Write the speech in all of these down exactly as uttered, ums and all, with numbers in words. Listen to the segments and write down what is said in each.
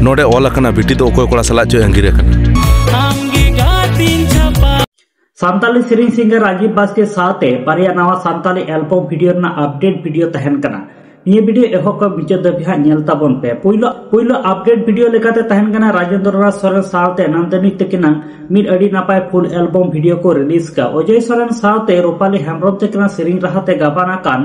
ᱱᱚᱰᱮ ᱚᱞ ᱟᱠᱟᱱᱟ, ᱵᱤᱴᱤ ᱫᱚ ᱚᱠᱚᱭ ᱠᱚᱲᱟ ᱥᱟᱞᱟᱜ ᱪᱚᱭ ᱟᱸᱜᱤᱨ ᱟᱠᱟᱱᱟ᱾ ᱥᱟᱱᱛᱟᱞᱤ ᱥᱮᱨᱮᱧ singer ᱨᱟᱡᱤᱵ ᱵᱟᱥᱠᱮ ᱥᱟᱶᱛᱮ ᱵᱟᱨᱭᱟ ᱱᱟᱣᱟ ᱥᱟᱱᱛᱟᱞᱤ album video ᱨᱮᱱᱟᱜ update video ᱛᱟᱦᱮᱱ ᱠᱟᱱᱟ᱾ ᱱᱤᱭᱟᱹ video ᱮᱦᱚᱵ ᱠᱷᱚᱱ ᱢᱩᱪᱟᱹᱫ ᱫᱷᱟᱹᱵᱤᱡ ᱦᱟᱸᱜ ᱧᱮᱞ ᱛᱟᱵᱚᱱ ᱯᱮ᱾ ᱯᱩᱭᱞᱩ, ᱯᱩᱭᱞᱩ update video ᱞᱮᱠᱟᱛᱮ ᱛᱟᱦᱮᱱ ᱠᱟᱱᱟ ᱨᱟᱡᱮᱱᱫᱨᱚ ᱱᱟᱛᱷ ᱥᱚᱨᱮᱱ ᱥᱟᱶᱛᱮ ᱱᱟᱱᱫᱤᱱᱤ ᱛᱟᱹᱠᱤᱱᱟᱜ ᱢᱤᱫ ᱟᱹᱰᱤ ᱱᱟᱯᱟᱭ full album video ᱠᱚ release ᱠᱟᱜ᱾ ᱚᱡᱚᱭ ᱥᱚᱨᱮᱱ ᱥᱟᱶᱛᱮ ᱨᱩᱯᱟᱞᱤ ᱦᱮᱢᱵᱨᱚᱢ ᱛᱟᱹᱠᱤᱱᱟᱜ ᱥᱮᱨᱮᱧ ᱨᱟᱦᱟ ᱛᱮ ᱜᱟᱵᱟᱱ ᱟᱠᱟᱱ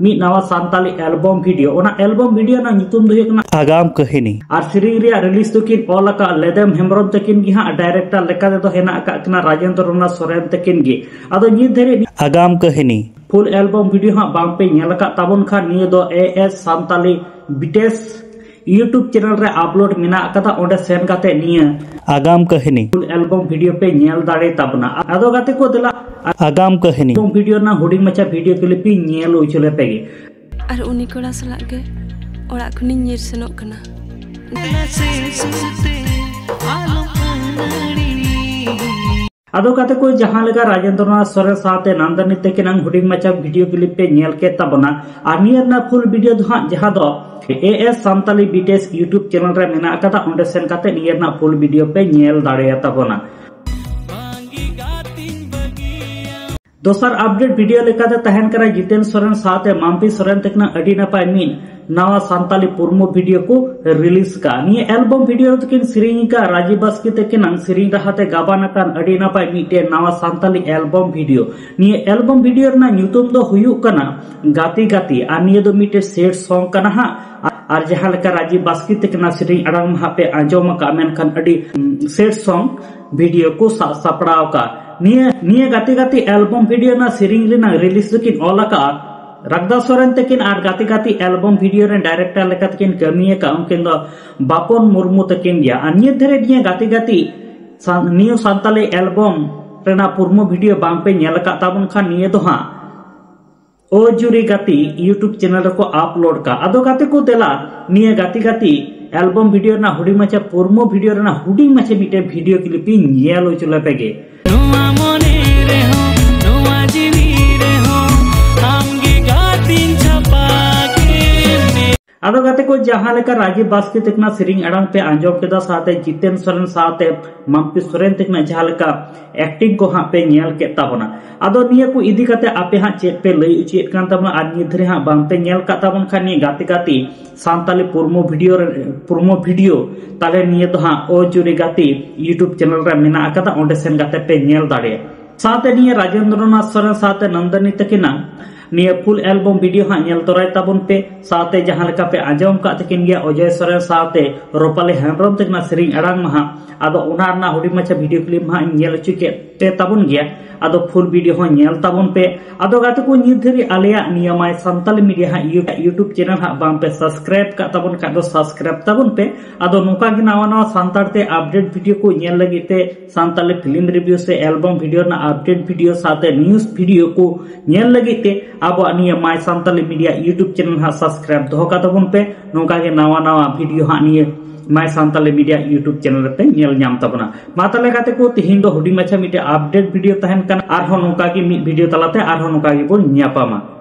ᱢᱤᱫ ᱱᱟᱣᱟ ᱥᱟᱱᱛᱟᱞᱤ album video᱾ ᱚᱱᱟ album video ᱨᱮᱱᱟᱜ ᱧᱩᱛᱩᱢ ᱫᱚ ᱦᱩᱭᱩᱜ ᱠᱟᱱᱟ ᱟᱜᱟᱢ ᱠᱟᱹᱦᱱᱤ᱾ ᱟᱨ ᱥᱮᱨᱮᱧ ᱨᱮᱭᱟᱜ release ᱫᱚᱠᱤᱱ ᱚᱞ ᱟᱠᱟᱫ ᱞᱮᱫᱮᱢ ᱦᱮᱢᱵᱨᱚᱢ ᱛᱟᱹᱠᱤᱱ ᱜᱮ ᱦᱟᱸᱜ᱾ Director ᱞᱮᱠᱟ ᱛᱮᱫᱚ ᱦᱮᱱᱟᱜ ᱟᱠᱟᱫ ᱠᱤᱱᱟ ᱨᱟᱡᱮᱱᱫᱨᱚ ᱱᱟᱛᱷ ᱥᱚᱨᱮᱱ ᱛᱟᱹᱠᱤᱱ ᱜᱮ᱾ ᱟᱫᱚ ᱱᱤᱛ ᱫᱷᱟᱹᱨᱤᱡ ᱟᱜᱟᱢ ᱠᱟᱹᱦᱱᱤ full album video ᱦᱟᱸᱜ ᱵᱟᱝ ᱯᱮ ᱧᱮᱞ ᱟᱠᱟᱫ ᱛᱟᱵᱚᱱ ᱠᱷᱟᱱ, ᱱᱤᱭᱟᱹ ᱫᱚ A S Santali Beats YouTube channel ᱨᱮ upload ᱢᱮᱱᱟᱜ ᱟᱠᱟᱫᱟ᱾ ᱚᱸᱰᱮ ᱥᱮᱱ ᱠᱟᱛᱮ ᱱᱤᱭᱟᱹ ᱟᱜᱟᱢ ᱠᱟᱹᱦᱱᱤ full album video ᱯᱮ ᱧᱮᱞ ᱫᱟᱲᱮ ᱛᱟᱵᱚᱱᱟ᱾ ᱟᱫᱚ ᱜᱟᱛᱮ ᱠᱚ, ᱫᱮᱞᱟ ᱟᱜᱟᱢ ᱠᱟᱹᱦᱱᱤ album video ᱨᱮᱱᱟᱜ ᱦᱩᱰᱤᱧ ᱢᱟᱪᱷᱟ video clip ᱤᱧ ᱧᱮᱞ ᱦᱚᱪᱚ ᱞᱮᱯᱮ ᱜᱮ᱾ ᱟᱨ ᱩᱱᱤ ᱠᱚᱲᱟ ᱥᱟᱞᱟᱜ ᱜᱮ ᱚᱲᱟᱜ ᱠᱷᱚᱱᱤᱧ ᱧᱤᱨ ᱥᱮᱱᱚᱜ ᱠᱟᱱᱟ᱾ ᱟᱫᱚ ᱜᱟᱛᱮ ᱠᱚ, ᱡᱟᱦᱟᱸ ᱞᱮᱠᱟ ᱨᱟᱡᱮᱱᱫᱨᱚ ᱱᱟᱛᱷ ᱥᱚᱨᱮᱱ ᱥᱟᱶᱛᱮ ᱱᱟᱱᱫᱟᱱᱤ ᱛᱟᱹᱠᱤᱱᱟᱜ ᱦᱩᱰᱤᱧ ᱢᱟᱪᱷᱟ video clip ᱯᱮ ᱧᱮᱞ ᱠᱮᱫ ᱛᱟᱵᱚᱱᱟ, ᱟᱨ ᱱᱤᱭᱟᱹ ᱨᱮᱱᱟᱜ full video ᱫᱚ ᱦᱟᱸᱜ, ᱡᱟᱦᱟᱸ ᱫᱚ A S Santali Beats YouTube channel ᱨᱮ ᱢᱮᱱᱟᱜ ᱟᱠᱟᱫᱟ, ᱚᱸᱰᱮ ᱥᱮᱱ ᱠᱟᱛᱮ ᱱᱤᱭᱟᱹ ᱨᱮᱱᱟᱜ full video ᱯᱮ ᱧᱮᱞ ᱫᱟᱲᱮᱭᱟ ᱛᱟᱵᱚᱱᱟ᱾ ᱫᱚᱥᱟᱨ update video ᱞᱮᱠᱟᱛᱮ ᱛᱟᱦᱮᱱ ᱠᱟᱱᱟ ᱡᱤᱛᱮᱱ ᱥᱚᱨᱮᱱ ᱥᱟᱶᱛᱮ ᱢᱟᱢᱯᱤ ᱥᱚᱨᱮᱱ ᱛᱟᱹᱠᱤᱱᱟᱜ ᱟᱹᱰᱤ ᱱᱟᱯᱟᱭ ᱢᱤᱫ ᱱᱟᱣᱟ ᱥᱟᱱᱛᱟᱞᱤ ᱯᱩᱨᱢᱩ video ᱠᱚ release ᱠᱟᱜᱼᱟ᱾ ᱱᱤᱭᱟᱹ album video ᱨᱮ ᱛᱟᱹᱠᱤᱱ ᱥᱮᱨᱮᱧ ᱟᱠᱟᱫ ᱨᱟᱡᱤᱵ ᱵᱟᱥᱠᱮ ᱛᱟᱹᱠᱤᱱᱟᱜ ᱥᱮᱨᱮᱧ ᱨᱟᱦᱟ ᱛᱮ ᱜᱟᱵᱟᱱ ᱟᱠᱟᱱ ᱟᱹᱰᱤ ᱱᱟᱯᱟᱭ ᱢᱤᱫᱴᱮᱱ ᱱᱟᱣᱟ ᱥᱟᱱᱛᱟᱞᱤ album video᱾ ᱱᱤᱭᱟᱹ album video ᱨᱮᱱᱟᱜ ᱧᱩᱛᱩᱢ ᱫᱚ ᱦᱩᱭᱩᱜ ᱠᱟᱱᱟ ᱜᱟᱛᱮ ᱜᱟᱛᱮ, ᱟᱨ ᱱᱤᱭᱟᱹ ᱫᱚ ᱢᱤᱫᱴᱮᱱ sad song ᱠᱟᱱᱟ ᱦᱟᱸᱜ᱾ ᱟᱨ ᱡᱟᱦᱟᱸ ᱞᱮᱠᱟ ᱨᱟᱡᱤᱵ ᱵᱟᱥᱠᱮ ᱛᱟᱹᱠᱤᱱᱟᱜ ᱥᱮᱨᱮᱧ ᱟᱲᱟᱝ ᱢᱟ ᱦᱟᱸᱜ ᱯᱮ ᱟᱸᱡᱚᱢ ᱟᱠᱟᱫ, ᱢᱮᱱᱠᱷᱟᱱ ᱟᱹᱰᱤ, ᱩᱢ, sad song video ᱠᱚ ᱥᱟᱵ ᱥᱟᱯᱲᱟᱣ ᱟᱠᱟᱫ᱾ ᱱᱤᱭᱟᱹ, ᱱᱤᱭᱟᱹ ᱜᱟᱛᱮ ᱜᱟᱛᱮ album video ᱨᱮᱱᱟᱜ ᱥᱮᱨᱮᱧ ᱨᱮᱱᱟᱜ release ᱫᱚᱠᱤᱱ ᱚᱞ ᱟᱠᱟᱫᱼᱟ ᱨᱟᱜᱽᱫᱟ ᱥᱚᱨᱮᱱ ᱛᱟᱹᱠᱤᱱ, ᱟᱨ ᱜᱟᱛᱮ ᱜᱟᱛᱮ album video ᱨᱮᱱ director ᱞᱮᱠᱟ ᱛᱮᱠᱤᱱ ᱠᱟᱹᱢᱤ ᱟᱠᱟᱫ ᱩᱱᱠᱤᱱ ᱫᱚ ᱵᱟᱯᱚᱱ ᱢᱩᱨᱢᱩ ᱛᱟᱹᱠᱤᱱ ᱜᱮᱭᱟ᱾ ᱟᱨ ᱱᱤᱭᱟᱹ ᱫᱷᱟᱹᱨᱤᱡ ᱱᱤᱭᱟᱹ ᱜᱟᱛᱮ ᱜᱟᱛᱮ ᱥᱟᱱ-, new ᱥᱟᱱᱛᱟᱞᱤ album ᱨᱮᱱᱟᱜ ᱯᱩᱨᱢᱩ video ᱵᱟᱝ ᱯᱮ ᱧᱮᱞ ᱟᱠᱟᱫ ᱛᱟᱵᱚᱱ ᱠᱷᱟᱱ, ᱱᱤᱭᱟᱹ ᱫᱚ ᱦᱟᱸᱜ ᱳ ᱡᱩᱨᱤ ᱜᱟᱛᱮ YouTube channel ᱨᱮᱠᱚ upload ᱠᱟᱜ᱾ ᱟᱫᱚ ᱜᱟᱛᱮ ᱠᱚ, ᱫᱮᱞᱟ ᱱᱤᱭᱟᱹ ᱜᱟᱛᱮ ᱜᱟᱛᱮ album video ᱨᱮᱱᱟᱜ ᱦᱩᱰᱤᱧ ᱢᱟᱪᱷᱟ, ᱯᱩᱨᱢᱩ video ᱨᱮᱱᱟᱜ ᱦᱩᱰᱤᱧ ᱢᱟᱪᱷᱟ ᱢᱤᱫᱴᱮᱱ video clip ᱤᱧ ᱧᱮᱞ ᱦᱚᱪᱚ ᱞᱮᱯᱮ ᱜᱮ᱾ ᱱᱚᱣᱟ ᱢᱚᱱᱮ ᱨᱮᱦᱚᱸ, ᱱᱚᱣᱟ ᱡᱤᱣᱤ ᱨᱮᱦᱚᱸ ᱟᱢᱜᱮ ᱜᱟᱛᱮᱧ ᱪᱷᱟᱯᱟ ᱠᱮᱫ ᱢᱮ᱾ ᱟᱫᱚ ᱜᱟᱛᱮ ᱠᱚ, ᱡᱟᱦᱟᱸ ᱞᱮᱠᱟ ᱨᱟᱡᱤᱵ ᱵᱟᱥᱠᱮ ᱛᱟᱹᱠᱤᱱᱟᱜ ᱥᱮᱨᱮᱧ ᱟᱲᱟᱝ ᱯᱮ ᱟᱸᱡᱚᱢ ᱠᱮᱫᱟ, ᱥᱟᱶᱛᱮ ᱡᱤᱛᱮᱱ ᱥᱚᱨᱮᱱ ᱥᱟᱶᱛᱮ ᱢᱟᱢᱯᱤ ᱥᱚᱨᱮᱱ ᱛᱟᱹᱠᱤᱱᱟᱜ ᱡᱟᱦᱟᱸ ᱞᱮᱠᱟ acting ᱠᱚ ᱦᱟᱸᱜ ᱯᱮ ᱧᱮᱞ ᱠᱮᱫ ᱛᱟᱵᱚᱱᱟ, ᱟᱫᱚ ᱱᱤᱭᱟᱹ ᱠᱚ ᱤᱫᱤ ᱠᱟᱛᱮ ᱟᱯᱮ ᱦᱟᱸᱜ ᱪᱮᱫ ᱯᱮ ᱞᱟᱹᱭ ᱦᱚᱪᱚᱭᱮᱫ ᱠᱟᱱ ᱛᱟᱵᱚᱱᱟ? ᱟᱨ ᱱᱤᱛ ᱫᱷᱟᱹᱨᱤᱡ ᱦᱟᱸᱜ ᱵᱟᱝ ᱯᱮ ᱧᱮᱞ ᱠᱟᱫ ᱛᱟᱵᱚᱱ ᱠᱷᱟᱱ, ᱱᱤᱭᱟᱹ ᱜᱟᱛᱮ ᱜᱟᱛᱮ ᱥᱟᱱᱛᱟᱞᱤ ᱯᱨᱳᱢᱳ ᱵᱷᱤᱰᱤᱭᱳ ᱨᱮ, ᱯᱨᱳᱢᱳ ᱵᱷᱤᱰᱤᱭᱳ, ᱛᱟᱦᱞᱮ ᱱᱤᱭᱟᱹ ᱫᱚ ᱦᱟᱸᱜ ᱚᱡᱩᱨᱤ ᱜᱟᱛᱮ YouTube ᱪᱮᱱᱮᱞ ᱨᱮ ᱢᱮᱱᱟᱜ ᱟᱠᱟᱫᱟ, ᱚᱸᱰᱮ ᱥᱮᱱ ᱠᱟᱛᱮ ᱯᱮ ᱧᱮᱞ ᱫᱟᱲᱮᱭᱟᱜᱼᱟ᱾ ᱥᱟᱶᱛᱮ ᱱᱤᱭᱟᱹ ᱨᱟᱡᱮᱱᱫᱨᱚᱱᱟᱛᱷ ᱥᱚᱨᱮᱱ ᱥᱟᱶᱛᱮ ᱱᱚᱱᱫᱚᱱᱤ ᱛᱟᱹᱠᱤᱱᱟᱜ ᱱᱤᱭᱟᱹ ᱯᱷᱩᱞ ᱮᱞᱵᱚᱢ ᱵᱷᱤᱰᱤᱭᱳ ᱦᱟᱸᱜ ᱧᱮᱞ ᱛᱚᱨᱟᱭ ᱛᱟᱵᱚᱱ ᱯᱮ᱾ ᱥᱟᱶᱛᱮ ᱡᱟᱦᱟᱸ ᱞᱮᱠᱟ ᱯᱮ ᱟᱸᱡᱚᱢ ᱠᱟᱜ ᱛᱟᱹᱠᱤᱱ ᱜᱮᱭᱟ ᱚᱡᱚᱭ ᱥᱚᱨᱮᱱ ᱥᱟᱶᱛᱮ ᱨᱩᱯᱟᱞᱤ ᱦᱮᱢᱵᱨᱚᱢ ᱛᱟᱹᱠᱤᱱᱟᱜ ᱥᱮᱨᱮᱧ ᱟᱲᱟᱝ ᱢᱟ ᱦᱟᱸᱜ, ᱟᱫᱚ ᱚᱱᱟ ᱨᱮᱱᱟᱜ ᱦᱩᱰᱤᱧ ᱢᱟᱪᱷᱟ ᱵᱷᱤᱰᱤᱭᱳ ᱠᱞᱤᱯ ᱦᱟᱸᱜ ᱤᱧ ᱧᱮᱞ ᱦᱚᱪᱚ ᱠᱮᱫ ᱯᱮ ᱛᱟᱵᱚᱱ ᱜᱮᱭᱟ᱾ ᱟᱫᱚ ᱯᱷᱩᱞ ᱵᱷᱤᱰᱤᱭᱳ ᱦᱚᱸ ᱧᱮᱞ ᱛᱟᱵᱚᱱ ᱯᱮ᱾ ᱟᱫᱚ ᱜᱟᱛᱮ ᱠᱚ, ᱱᱤᱛ ᱫᱷᱟᱹᱨᱤᱡ ᱟᱞᱮᱭᱟᱜ ᱱᱤᱭᱟᱹ My Santhali Media ᱦᱟᱸᱜ YouTube ᱪᱮᱱᱮᱞ ᱦᱟᱸᱜ ᱵᱟᱝ ᱯᱮ ᱥᱟᱵᱥᱠᱨᱟᱭᱤᱵ ᱠᱟᱜ ᱛᱟᱵᱚᱱ ᱠᱷᱟᱡ ᱫᱚ ᱥᱟᱵᱥᱠᱨᱟᱭᱤᱵ ᱛᱟᱵᱚᱱ ᱯᱮ᱾ ᱟᱫᱚ ᱱᱚᱝᱠᱟ ᱜᱮ ᱱᱟᱣᱟ ᱱᱟᱣᱟ ᱥᱟᱱᱛᱟᱲ ᱛᱮ ᱟᱯᱰᱮᱴ ᱵᱷᱤᱰᱤᱭᱳ ᱠᱚ ᱧᱮᱞ ᱞᱟᱹᱜᱤᱫ ᱛᱮ, ᱥᱟᱱᱛᱟᱞᱤ ᱯᱷᱤᱞᱢ ᱨᱤᱵᱷᱤᱭᱩ ᱥᱮ ᱮᱞᱵᱚᱢ ᱵᱷᱤᱰᱤᱭᱳ ᱨᱮᱱᱟᱜ ᱟᱯᱰᱮᱴ ᱵᱷᱤᱰᱤᱭᱳ ᱥᱟᱶᱛᱮ ᱱᱤᱭᱩᱡ ᱵᱷᱤᱰᱤᱭᱳ ᱠᱚ ᱧᱮᱞ ᱞᱟᱹᱜᱤᱫ ᱛᱮ ᱟᱵᱚᱣᱟᱜ ᱱᱤᱭᱟᱹ My Santhali Media YouTube channel ᱦᱟᱸᱜ ᱥᱟᱵᱥᱠᱨᱟᱭᱤᱵ ᱫᱚᱦᱚ ᱠᱟᱛᱟ ᱵᱚᱱ ᱯᱮ᱾ ᱱᱚᱝᱠᱟ ᱜᱮ ᱱᱟᱣᱟ ᱱᱟᱣᱟ ᱵᱷᱤᱰᱤᱭᱳ ᱦᱟᱸᱜ ᱱᱤᱭᱟᱹ My Santhali Media YouTube channel ᱨᱮᱯᱮ ᱧᱮᱞ ᱧᱟᱢ ᱛᱟᱵᱚᱱᱟ᱾ ᱢᱟ ᱛᱟᱦᱞᱮ ᱜᱟᱛᱮ ᱠᱚ, ᱛᱤᱦᱤᱧ ᱫᱚ ᱦᱩᱰᱤᱧ ᱢᱟᱪᱷᱟ ᱢᱤᱫᱴᱮᱡ ᱟᱯᱰᱮᱴ ᱵᱷᱤᱰᱤᱭᱳ ᱛᱟᱦᱮᱱ ᱠᱟᱱᱟ᱾ ᱟᱨᱦᱚᱸ ᱱᱚᱝᱠᱟ ᱜᱮ ᱢᱤᱫ ᱵᱷᱤᱰᱤᱭᱳ ᱛᱟᱞᱟᱛᱮ ᱟᱨᱦᱚᱸ ᱱᱚᱝᱠᱟ ᱜᱮᱵᱚᱱ ᱧᱟᱯᱟᱢᱟ᱾